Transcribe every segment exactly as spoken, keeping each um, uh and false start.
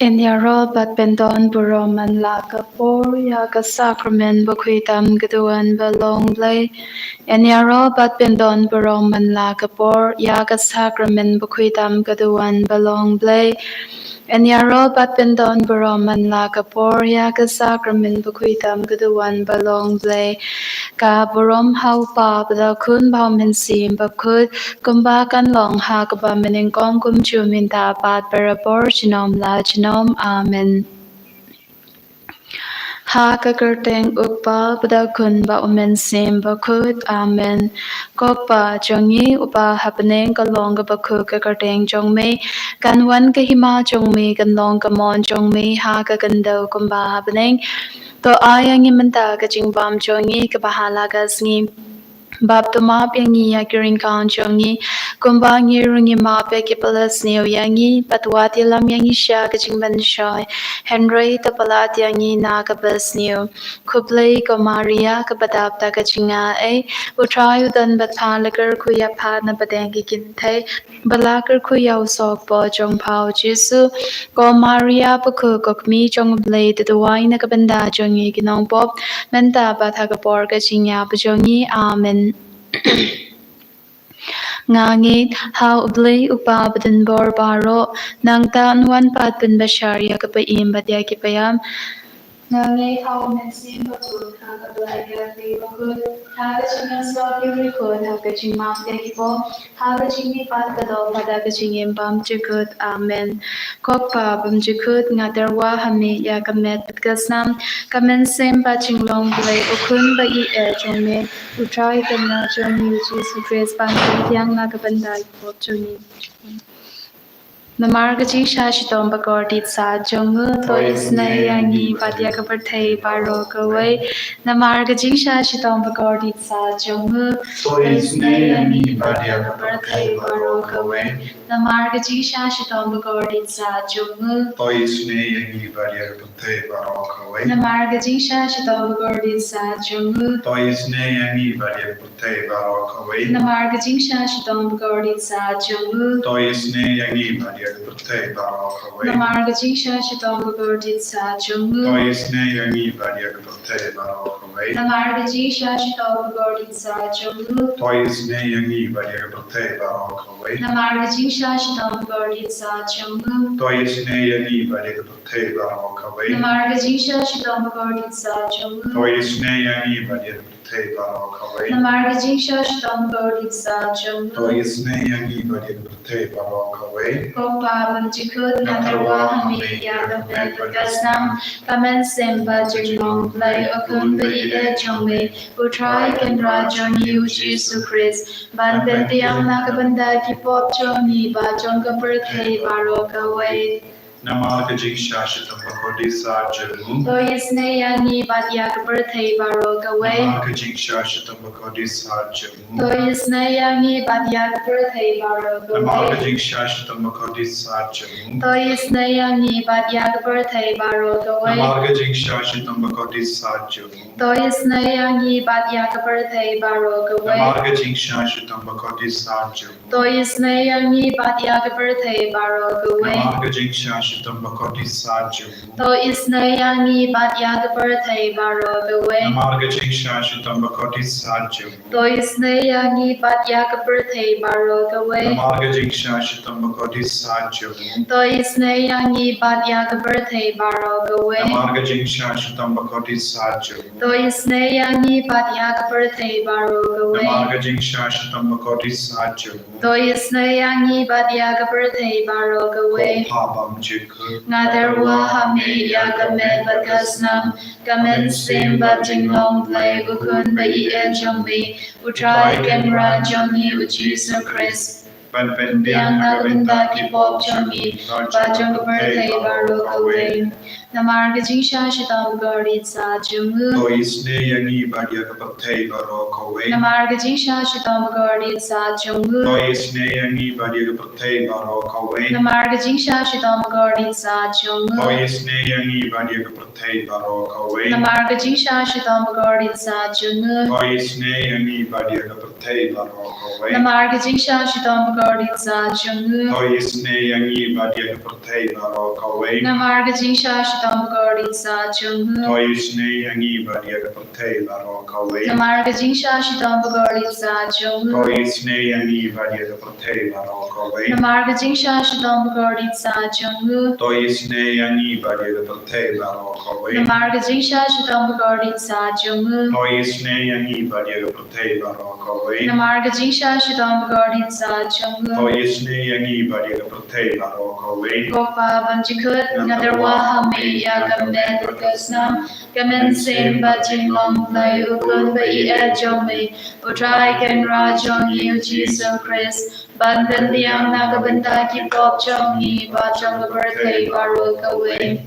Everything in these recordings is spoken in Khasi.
Yn ïaroh bad pyndon burom man la ka por ïa ka sakramen bakhuid tam ka duwan ba long Blei. Yn ïaroh bad pyndon burom man la ka por ïa ka sakramen bakhuid tam ka duwan ba long Blei. Yn ïaroh bad pyndon burom man la ka por ïa ka sakramen bakhuid tam ka duwan ba long Blei. Ka burom ha u Pa bad ha u Khun bad ha u Mynsiem Bakhuid, kumba kan long ha kaba mynnyngkong, kumjuh mynta bad barabor, junom la junom. Amen. Ha ka kyrteng u Kpa bad u Khun bad u Mynsiem Bakhuid. Amen. Ko Kpa jong ngi uba ha bneng, ka long kaba khuid ka kyrteng jong me, kan wan ka hima jong me, kan long ka mon jong me ha ka khyndew kumba ha bneng. To ai ïa ngi mynta ka jingbam jong ngi kaba ha la ka sngi. Bad to map ïa ngi ïa ki ryngkang jong ngi, kumba ngi ruh ngi map ïa kiba la sniew ïa ngi. Bad wat ïalam ïa ngi sha ka jingpynshoi, hynrei to pyllait ïa ngi na kaba sniew. Khublei ko Maria, kaba dap da ka jingaiei, u Trai u don bad pha, la kyrkhu ïa pha na pdeng ki kynthei, bad la kyrkhu ïa u sohpop jong pha u Jisu. Ko Maria bakhuid, ko Kmie jong u Blei, to duwai na ka bynta jong ngi ki nongpop, mynta bad ha ka por ka jingïap jong ngi. Amen. Nga ngeit ha u Blei u Kpa badonbor baroh, nangta yn wan pat pynbishar ïa kiba im bad ïa kiba ïap. Nga ngeit ha u Mynsiem Bakhuid, ha ka Blei bakhuid, ha ka jingïasoh ki riewkhuid, ha ka jingmap ïa ki pop, ha ka jingmihpat ka doh bad ha ka jingim bymjukut. Amen. Ko Kpa bymjukut, nga tyrwa ha me ïa ka met bad ka snam, ka mynsiem bad jinglong Blei u Khun ba ïeit jong me, u Trai Kynrad jong ngi u Jisu Khrist, ban pynbiang na ka bynta ki pop jong ngi. Namar ka jingshah shitom bakordit sah jong u, to isynei ïa ngi bad ïa ka pyrthei baroh kawei. Namar ka jingshah shitom bakordit sah jong u, to isynei ïa ngi bad ïa ka pyrthei baroh kawei. Namar ka jingshah shitom bakordit sah jong u, to isynei ïa ngi bad ïa ka pyrthei baroh kawei. Namar ka jingshah shitom bakordit sah jong u, to isynei ïa ngi bad ïa ka pyrthei baroh kawei. Namar ka jingshah shitom bakordit sah jong u, to isynei ïa ngi bad ïa ka pyrthei baroh kawei. Namar ka jingshah shitom bakordit sah jong u, to isynei ïa ngi bad ïa ka pyrthei baroh kawei. Namar ka jingshah shitom bakordit sah jong u, to isynei ïa ngi bad ïa ka pyrthei baroh kawei. Namar ka jingshah shitom bakordit sah jong u, to isynei ïa ngi bad ïa ka pyrthei baroh kawei. Namar ka jingshah shitom bakordit sah jong u, to isynei ïa ngi bad ïa ka pyrthei baroh kawei. Namar ka jingshah shitom bakordit sah jong u, to isynei ïa ngi bad ïa ka pyrthei baroh kawei. Ko Kpa bymjukut, nga tyrwa ha me ïa ka met bad ka snam, ka mynsiem bad jinglong Blei u Khun ba ïeit jong me, u Trai Kynrad jong ngi u Jisu Khrist, ban pynbiang na ka bynta ki pop jong ngi bad jong ka pyrthei baroh kawei. Namar ka jingshah shitom bakordit sah jong u, to isynei ïa ngi bad ïa ka pyrthei baroh kawei. Namar ka jingshah shitom bakordit sah jong u, to isynei ïa ngi bad ïa ka pyrthei baroh kawei. Namar ka jingshah shitom bakordit sah jong u, to isynei ïa ngi bad ïa ka pyrthei baroh kawei. Namar ka jingshah shitom bakordit sah jong u, to isynei ïa ngi bad ïa ka pyrthei baroh kawei. Namar ka jingshah shitom bakordit sah jong u, to isynei ïa ngi bad ïa ka pyrthei baroh kawei. Namar ka jingshah shitom bakordit sah jong u, to isynei ïa ngi bad ïa ka pyrthei baroh kawei. Namar ka jingshah shitom bakordit sah jong u, to isynei ïa ngi bad ïa ka pyrthei baroh kawei. Namar ka jingshah shitom bakordit sah jong u, to isynei ïa ngi bad ïa ka pyrthei baroh kawei. Namar ka jingshah shitom bakordit sah jong u, to isynei ïa ngi bad ïa ka pyrthei baroh kawei. Namar ka jingshah shitom bakordit sah jong u, to isynei ïa ngi bad ïa ka pyrthei baroh kawei. Ko Kpa bymjukut, nga tyrwa ha me ïa ka met bad ka snam, ka mynsiem bad jinglong Blei u Khun ba ïeit jong me, u Trai Kynrad jong ngi u Jisu Khrist, ban pynbiang na ka bynta ki pop jong ngi bad jong ka pyrthei baroh kawei. Namar ka jingshah shitom bakordit sah jong u, to isynei ïa ngi bad ïa ka pyrthei baroh kawei. Namar ka jingshah shitom bakordit sah jong u, to isynei ïa ngi bad ïa ka pyrthei baroh kawei. Namar ka jingshah shitom bakordit sah jong u, to isynei ïa ngi bad ïa ka pyrthei baroh kawei. Namar ka jingshah shitom bakordit sah jong u, to isynei ïa ngi bad ïa ka pyrthei pyrthei baroh kawei. Namar ka jingshah shitom bakordit sa jong u. To isynei ïa ngi bad ïa ka pyrthei baroh kawei. Namar ka jingshah shitom bakordit sa jong u. To isynei ïa ngi bad ïa ka pyrthei baroh kawei. Namar ka jingshah shitom bakordit sa jong u. To isynei ïa ngi bad ïa ka pyrthei baroh kawei. Namar ka jingshah shitom bakordit sa jong u. To isynei ïa ngi bad ïa ka pyrthei baroh kawei. Namar ka jingshah shitom bakordit sa jong u. To isynei ïa ngi bad ïa ka pyrthei baroh kawei. Namar ka jingshah shitom bakordit sa jong u. To isynei ïa ngi bad ïa ka pyrthei baroh kawei. Ko Pa bymjukut, nga tyrwa ha me ïa ka met bad ka snam, ka mynsiem bad jinglong Blei u Khun ba ïeit jong me, u Trai Kynrad jong ngi u Jisu Khrist, ban pynbiang na ka bynta ki pop jong ngi bad jong ka pyrthei baroh kawei.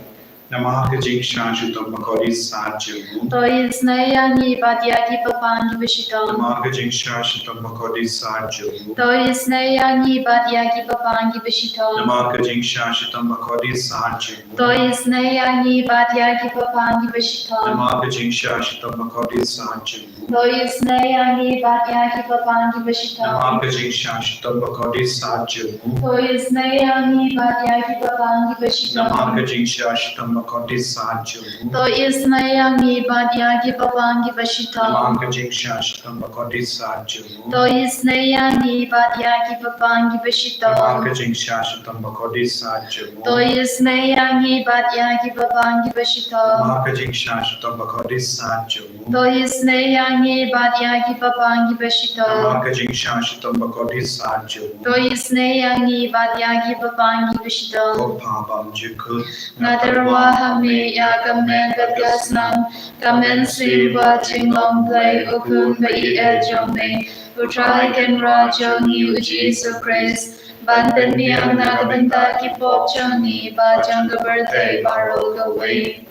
Namar ka jingshah shitom bakordit sa jong u. To isynei ïa ngi bad ïa ki bapang kiba shitom. Namar ka jingshah shitom bakordit sa jong u. To isynei ïa ngi bad ïa ki bapang kiba shitom. Namar ka jingshah shitom bakordit sa jong u. To isynei ïa ngi bad ïa ki bapang kiba shitom. Namar ka jingshah shitom bakordit sa jong u. To isynei ïa ngi bad ïa ki bapang kiba shitom. Namar ka jingshah shitom bakordit sa jong u. To isynei ïa ngi bad ïa ki bapang kiba shitom. Namar ka jingshah shitom bakordit sa jong u. To isynei ïa ngi bad ïa ki bapang kiba shitom. Namar ka jingshah shitom bakordit sa jong u. To isynei ïa ngi bad ïa ki bapang kiba shitom. Namar ka jingshah shitom bakordit sa jong u. To isynei ïa ngi bad ïa ki bapang kiba shitom. Namar ka jingshah shitom bakordit sa jong u. To isynei ïa ngi bad ïa ki bapang kiba shitom. Namar ka jingshah shitom bakordit sa jong u. To isynei ïa ngi bad ïa ki bapang kiba shitom. Ko Pa bymjukut, nga tyrwa ha me ïa ka met bad ka snam, ka mynsiem bad jinglong Blei u Khun ba ïeit jong me, u Trai Kynrad jong ngi u Jisu Khrist, ban pynbiang na ka bynta ki pop jong ngi bad jong ka pyrthei baroh kawei.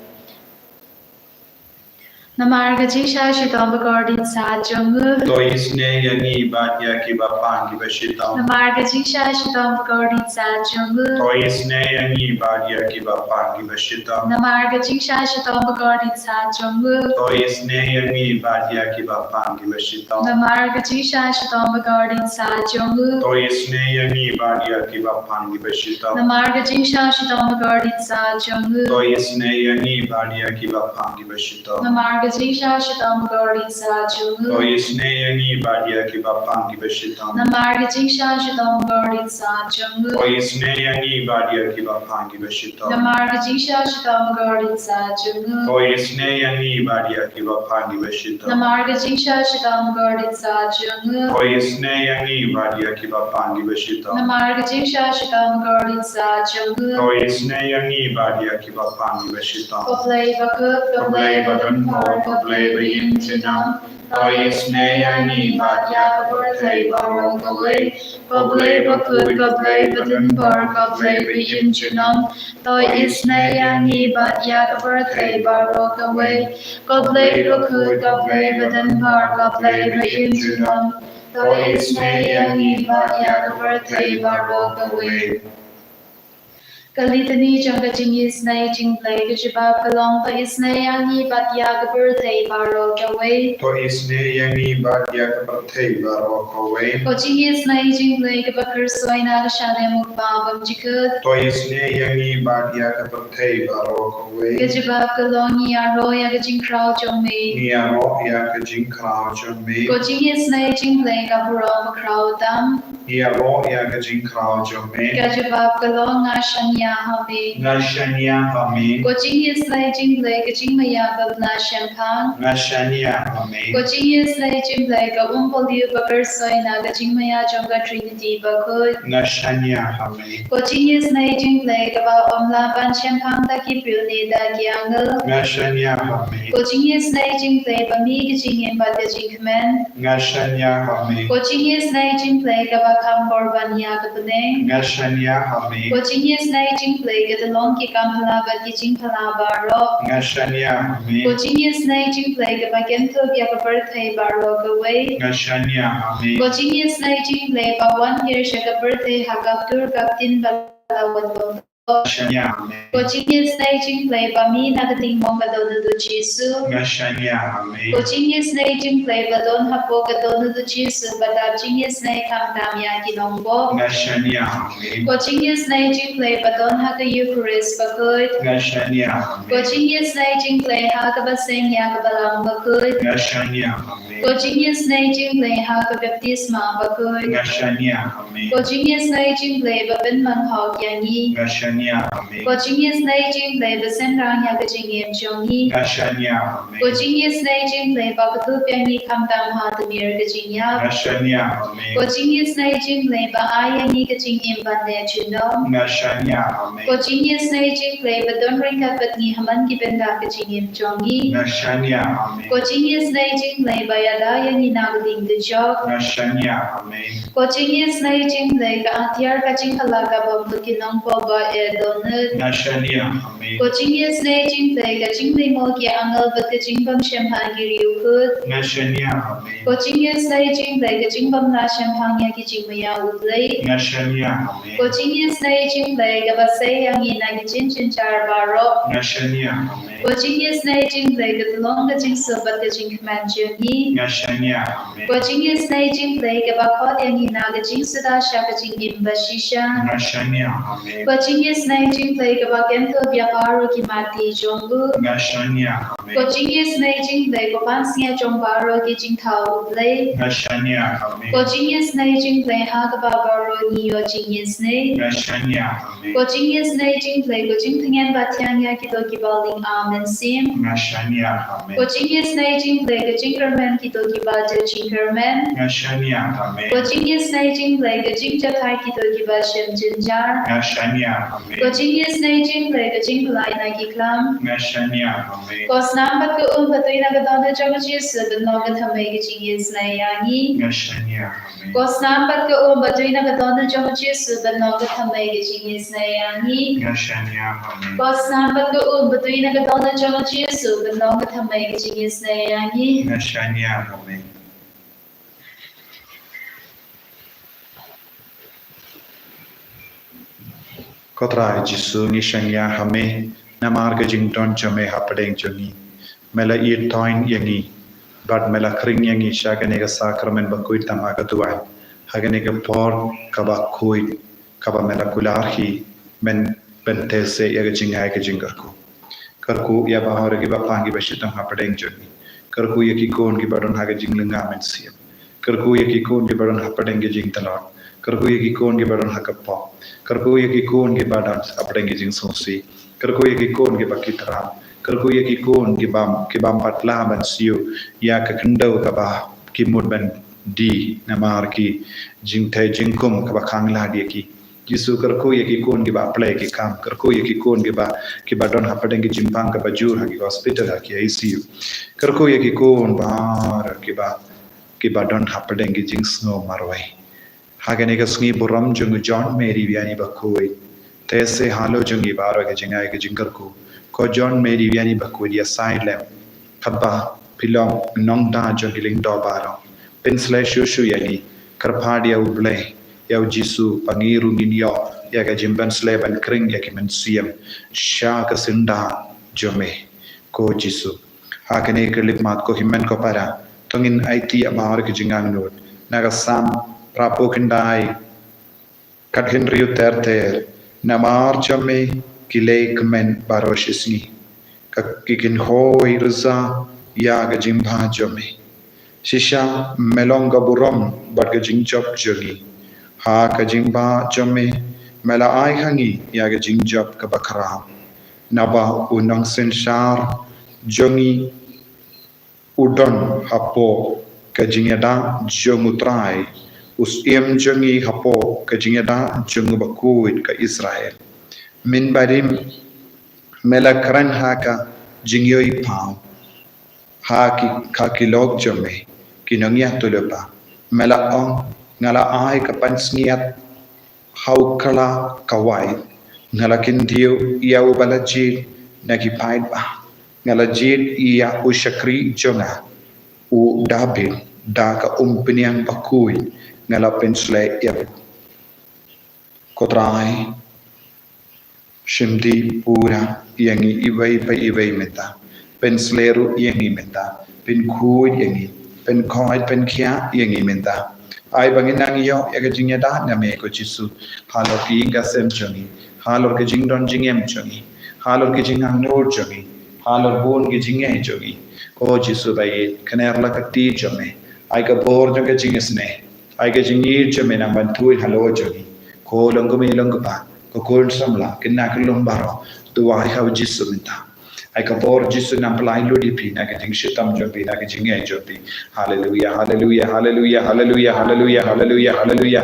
Namar ka jingshah shitom bakordit sa jong u. To isynei ïa ngi bad ïa ki bapang kiba shitom. Namar ka jingshah shitom bakordit sa jong u. To isynei ïa ngi bad ïa ki bapang kiba shitom. Namar ka jingshah shitom bakordit sa jong u. To isynei ïa ngi bad ïa ki bapang kiba shitom. Namar ka jingshah shitom bakordit sa jong u. To isynei ïa ngi bad ïa ki bapang kiba shitom. Namar ka jingshah shitom bakordit sa jong u. To isynei ïa ngi bad ïa ki bapang kiba shitom. Namar ka jingshah shitom bakordit sa jong u. To isynei ïa ngi bad ïa ki bapang kiba shitom. Namar ka jingshah shitom bakordit sa jong u. To isynei ïa ngi bad ïa ki bapang kiba shitom. Namar ka jingshah shitom bakordit sa jong u. To isynei ïa ngi bad ïa ki bapang kiba shitom. Namar ka jingshah shitom bakordit sa jong u. To isynei ïa ngi bad ïa ki bapang kiba shitom. Namar ka jingshah shitom bakordit sa jong u. To isynei ïa ngi bad ïa ki bapang kiba shitom. Ko Blei bakhuid, ko Blei badonbor, ko Blei baïeit junom, to isynei ïa ngi bad ïa ka pyrthei baroh kawei. Ko Blei bakhuid, ko Blei badonbor, ko Blei baïeit junom, to isynei ïa ngi bad ïa ka pyrthei baroh kawei. Ko Blei bakhuid, ko Blei badonbor, ko Blei baïeit junom, to isynei ïa ngi bad ïa ka pyrthei baroh kawei. Ka litani jong ka jingisynei jong U Blei, ka jubab ka long: To isynei ïa ngi bad ïa ka pyrthei baroh kawei. To isynei ïa ngi bad ïa ka pyrthei baroh kawei. Ka jingisynei jong U Blei kaba khuid shuh na ka shyntur u Kpa bymjukut. To isynei ïa ngi bad ïa ka pyrthei baroh kawei. Ka jubab ka long: Ngi ïaroh ïa ka jingkhraw jong me. Ngi ïaroh ïa ka jingkhraw jong me. Ka jingisynei jong U Blei ka burom bakhraw tam. Ngi ïaroh ïa ka jingkhraw jong me. Ka jubab ka long: Nga shaniah ha me. Nga shaniah ha me. Ka jingisynei jong U Blei ka jingmaïa ba la shemphang. Nga shaniah ha me. Ka jingisynei jong U Blei ka umpohliew ba khuid shuh na ka jingmaïa jong ka Trinity bakhuid. Nga shaniah ha me. Ka jingisynei jong U Blei kaba ym lah ban shemphang da ki briew ne da ki angel. Nga shaniah ha me. Ka jingisynei jong U Blei ba mih ka jingim bad ka jingkmen. Nga shaniah ha me. Ka jingisynei jong U Blei kaba kham bor ban ïa ka bneng. Nga shaniah ha me. Ka jingisynei jong U Blei ka tyllong ki kam phylla bad ki jingphylla baroh. Nga shaniah ha me. Ka jingisynei jong U Blei kaba kynthup ïa ka pyrthei baroh kawei. Nga shaniah ha me. Ka jingisynei jong U Blei ba wan kyrshah ka pyrthei ha ka ktur ka ktien ba la wan bam Nga shaniah ha me. Ko jingïasnei jingblei ba mih na ka ding mong ka don u Jisu. Nga shaniah ha me. Ko jingïasnei jingblei ba don hapoh ka don u Jisu, ba dap jingïasnei khamtam ïa ki nongpop. Nga shaniah ha me. Ko jingïasnei jingblei ba don ha ka Eukharist bakhuid. Nga shaniah ha me. Ko jingïasnei jingblei ha kaba seng ïa ka Balang bakhuid. Nga shaniah ha me. Ko jingïasnei jingblei ha ka baptisma bakhuid. Nga shaniah ha me. Ko jingïasnei jingblei ba pynman hok ïa ngi. Nga shaniah ha me. Ko jingïasnei jingblei ba synran ïa ka jingim jong ngi. Nga shaniah ha me. Ko jingïasnei jingblei ba kdup ïa ngi khamtam ha tmier ka jingïap. Nga shaniah ha me. Ko jingïasnei jingblei ba ai ïa ngi ka jingim ban leh junom. Nga shaniah ha me. Ko jingïasnei jingblei ba don ryngkat bad ngi ha man ki bynta ka jingim jong ngi. Nga shaniah ha me. Ko jingïasnei jingblei ba ïada ïa ngi na ka ding ka jok. Nga shaniah ha me. Ko jingïasnei jingblei ka atiar ka jingkhlad ka bym lut ki nongpop ba eh dohnud. Nga shaniah ha me. Ko jingïasnei jingblei ka jinglyngngoh ki angel bad ka jingbymshemphang ki riewkhuid. Nga shaniah ha me. Ko jingïasnei jingblei ka jingbymlah shemphang ïa ki jingmaïa U Blei. Nga shaniah ha me. Ko jingïasnei jingblei kaba sei ïa ngi na ki jingjynjar baroh. Nga shaniah ha me. Ko jingïasnei jingblei ka tyllong ka jingsuk bad ka jingkmen jong ngi. Nga shaniah ha me. Ko jingïasnei jingblei kaba khot ïa ngi na ka jingsuda sha ka jingim bashisha. Nga shaniah ha me. Ko jingïasnei jingblei kaba kem thup ïa baroh ki matti jong u. Nga shaniah ha me. Ko jingïasnei jingblei ko pansngiat jong baroh ki jingthaw U Blei. Nga shaniah ha me. Ko jingïasnei jingblei ha kaba baroh ngi ïoh jingïasnei. Nga shaniah ha me. Ko jingïasnei jingblei ko jingtngen ba thiang ïa kito kiba ling amen sim. Nga shaniah ha me. Ko jingïasnei jingblei ko jingkyrmen kito kiba jot jingkyrmen. Nga shaniah ha me. Ko jingïasnei jingblei ko jingjahthait kito kiba shem jynjar. Nga shaniah ha me. Ko jingïasnei jingblei ko jingpyllait na ki khlam. Nga shaniah ha me. Ko snam bad ka um ba dei na ka dohnud jong u Jisu ban long ka thymmei ka jingïasnei ïa ngi. Nga shaniah ha me. Ko snam bad ka um ba dei na ka dohnud jong u Jisu ban long ka thymmei ka jingïasnei ïa ngi. Nga shaniah ha me. Ko snam bad ka um ba dei na ka dohnud jong u Jisu ban long ka thymmei ka jingïasnei ïa ngi. Nga shaniah ha me. Ko Trai Jisu, ngi shaniah ha me namar ka jingdon jong me hapdeng jong ngi. Me la ïeit toiñ ïa ngi bad me la khring ïa ngi sha kane ka sakramen bakhuid tang ha ka duwai, ha kane ka por kaba khuid kaba me la kular hi, men pynteh seh ïa ka jingai ka jingkyrkhu. Kyrkhu ïa baroh kiba pang kiba shitom hapdeng jong ngi. Kyrkhu ïa ki khun kiba don ha ka jinglynga mynsiem. Kyrkhu ïa ki khun kiba don hapdeng ka jingtlot. Kyrkhu ïa ki khun kiba don ha ka pop. Kyrkhu ïa ki khun kiba don hapdeng ka jingsngewsih. Kyrkhu ïa ki khun kiba ki tram. Kyrkhu ïa ki khun kiba, kibym pat lah ban siew ïa ka khyndew kaba ki mut ban die namar ki jingtheh jingkum kaba khang lad ïa ki. Jisu, kyrkhu ïa ki khun kiba plie ki kam, kyrkhu ïa ki khun kiba, kiba don hapdeng ki jingpang kaba jur ha ki hospital, ha ki I C U. Kyrkhu ïa ki khun baroh kiba, kiba don hapdeng ki jingsngew marwei. Ha kane ka sngi burom jong u John Mary Vianney bakhuid, teh seh halor jong ngi baroh ka jingai ka jingkyrkhu. Ko John Mary Vianney bakhuid, ïasai lem katba phi long nongda jong ki lyngdoh baroh. Pynshlei shuh shuh ïa ngi, kyrpad ïa U Blei, ïa u Jisu, ba ngi ruh ngin ïoh ïa ka jingpynshlei ban khring ïa ki mynsiem sha ka syndah jong me, ko Jisu. Ha kane ka khyllipmat, ko hynmen ko para, to ngin aiti ïa baroh ki jingangnud na ka Salm phra phew khyndai, kat hynriew ter ter. Namar jong me ki leh kmen baroh shi sngi, ka ki kynhoi ryza ïa ka jingbha jong me. Shisha me long ka burom bad ka jingjop jong ngi. Ha ka jingbha jong me, me la ai ha ngi ïa ka jingjop kaba khraw. Naba u nongsynshar jong ngi u don hapoh ka jingïada jong U Trai, u Syiem jong ngi hapoh ka jingïada jong U Bakhuid ka Israel. Mynba rim me la kren ha ka jingïohi paw ha ki, ha ki lok jong me, ki nongïathuhlypa. Me la ong, nga la ai ka pansngiat ha u kylla kawei. Nga la kyntiew ïa uba la jied na ki paidbah. Nga la jied ïa u shakri jong nga u Dabid da ka umphniang bakhuid. Nga la pynshlei ïa u. Ko Trai, Shim dih pura ïa ngi iwei pa iwei mynta. Pynshlur ïa ngi mynta. Pynkhuid ïa ngi. Pynkhuid pynkhiah ïa ngi mynta. Ai ba ngin nang ïoh ïa ka jingïada na me ko Jisu. Halor ki ïing ki sem jong ngi. Halor ka jingdon jingem jong ngi. Halor ka jingangnud jong ngi. Halor bun ka jingeh jong ngi. Ko Jisu ba ïeit, kner la ka kti jong me. Ai ka bor jong ka jingisynei. Ai ka jingïeit jong me nang ban tuid halor jong ngi. Ko long kmie long kpa, ko khun samla, khynnah khyllung baroh. Duwai ha u Jisu mynta. Ai ka bor Jisu nang pynlait lut ïa phi na ka jingshitom jong phi, na ka jingeh jong phi. Haleluya, haleluya, haleluya, haleluya, haleluya, haleluya, haleluya.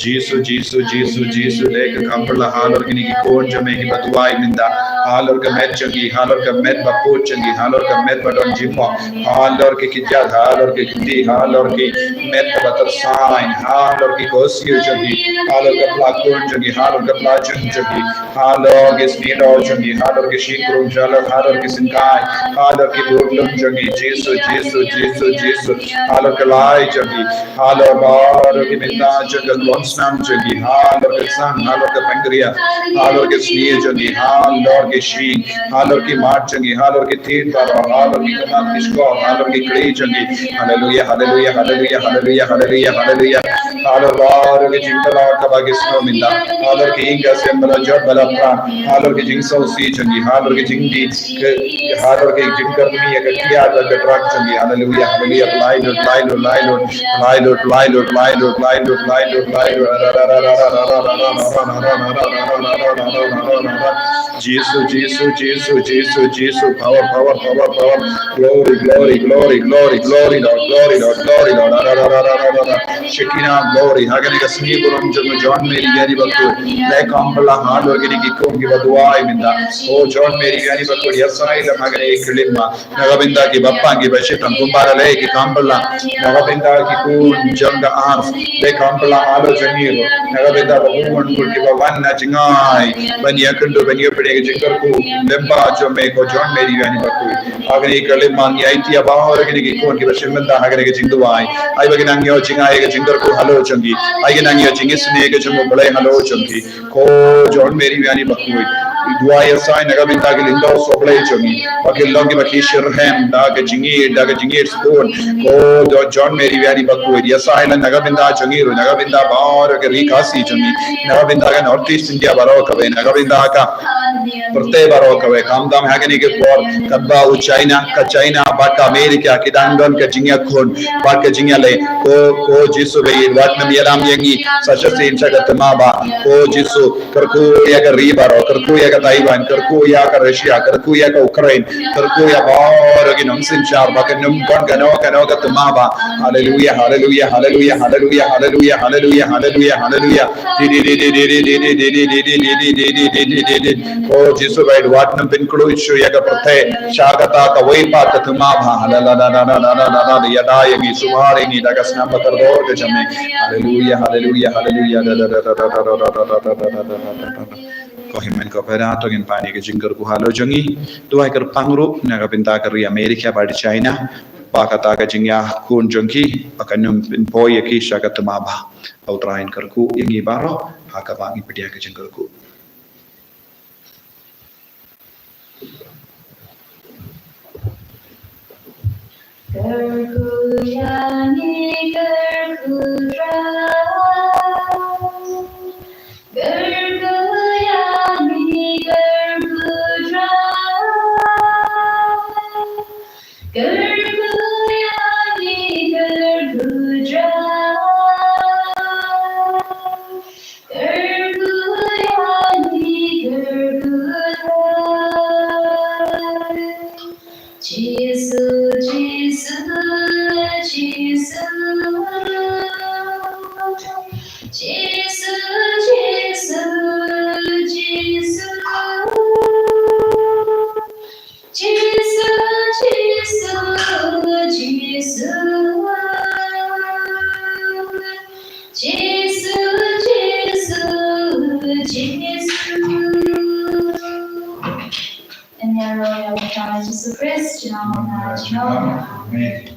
Jisu, Jisu, Jisu, Jisu, leh ka kam pynlah halor kine ki khun jong me kiba duwai mynta. Halor ka met jong ki, halor ka met ba put jong ki, halor ka met ba don jingmong, halor ki kjat, halor ki kti, halor ki met ba tyrsain, halor ki kosiew jong ki, halor ka pla khun jong ki, halor ka pla jong jong ki, halor ki snieh jong ki, halor ki shynrut, halor, halor ki syngkai, halor ki budlum jong ki, Jisu, Jisu, Jisu, Jisu, halor ka lai jong ki, halor baroh ki bynta jong ka khun snam jong ki, halor ka sang, halor ka pancreas, halor ka snieh jong ki, halor ki shing, halor ki mat jong ki, halor ki thied baroh, halor ki khmat ki shkor, halor ki kri jong ki. Haleluya, haleluya, haleluya, haleluya, haleluya, haleluya. Halor baroh ki jingthoh kaba ki sngew mynta. Halor ki ïing ki sem ba la jot ba la pran. Halor ki jingsngewsih jong ki, halor ki jingdih, ki, halor ki jingkyrmen ïa ka kjat bad ka drug jong ki. Haleluya, haleluya. Pynlait lut, pynlait lut, pynlait lut. Jisu, Jisu, Jisu, Jisu, Jisu, power, power, power, power. Glory, glory, glory, glory, glory, Lord, glory, Lord, glory, Lord. Shekinah glory, ha kane ka sngi burom jong u John Mary Wiani Bakhuid. Leh kam pynlah halor kine ki khun kiba duwai mynta. O John Mary Wiani Bakhuid, ïasaid lem ha kane ka khyllipmat. Na ka bynta kiba pang kiba shitom kumba la leh ki kam pynlah. Na ka bynta ki khun jong ka Ars, leh kam pynlah halor jong ngi ruh. Na ka bynta ba bun bun kiba wan na jngai ban ïakynduh ban ïapdiang ka jingkyrkhu lyngba jong me ko John Mary Wiani Bakhuid. Ha kane ka khyllipmat ngi aiti ïa baroh kine ki khun kiba shim bynta ha kane ka jingduwai. Ai ba kin nang ïoh jngai ïa ka jingkyrkhu halor jong ki. Ai kin nang ïoh jingisynei ka jong U Blei halor jong ki. Ko John Mary Wiani Bakhuid. Duwai ïasaid na ka bynta ki lyngdoh sohblei jong ngi. Ba kin long kiba ki shitrhem da ka jingïeit, da ka jingïeit sbun. Ko John Mary Wiani Bakhuid. Ïasaid na ka bynta jong ngi ruh, na ka bynta baroh ka ri Khasi jong ngi. Na ka bynta ka North East India baroh kawei, na ka bynta ka pyrthei baroh kawei. Khamtam ha kane ka por katba u China, ka China bad ka America ki dang don ka jingïakhun bad ka jingïaleh. Ko, ko Jisu ba ïeit, wat nym ïalam ïa ngi sa shisien sha ka thma ba. Ko Jisu, kyrkhu ïa ka ri baroh, kyrkhu ïa ka Taiwan, kyrkhu ïa ka Russia, kyrkhu ïa ka Ukraine, kyrkhu ïa baroh ki nongsynshar ba kan ym don kano kano ka thma ba. Haleluya, haleluya, haleluya, haleluya, haleluya, haleluya, haleluya, haleluya. O Jisu ba ïeit, wat nym pynkhlaiñ shuh ïa ka pyrthei sha kata kawei pat ka thma ba. Haleluya, ïada ïa ngi, sumar ïa ngi da ka snam ba kordor ka jong me. Haleluya, haleluya, haleluya. Ko hynmen ko para, to ngin pan ïa ka jingkyrkhu halor jong ngi. Duwai kyrpang ruh na ka bynta ka ri America bad China, ba kata ka jingïakhun jong ki ba kan ym pynpoi ïa ki sha ka thma ba. Ba U Trai un kyrkhu ïa ngi baroh ha kaba ngi pdiang ka jingkyrkhu. Kyrkhu ïa ngi, kyrkhu Trai. Kyrkhu ïa ngi, kyrkhu Trai. Kyrkhu ïa ngi, kyrkhu Trai. Kyrkhu ïa ngi, kyrkhu Trai. Jisu, Jisu, Jisu. Jisu, Jisu, Jisu. Jisu, Jisu, Jisu. Jisu, Jisu, Jisu. Yn ïaroh ïa U Trai Jisu Khrist, junom na junom. Amen.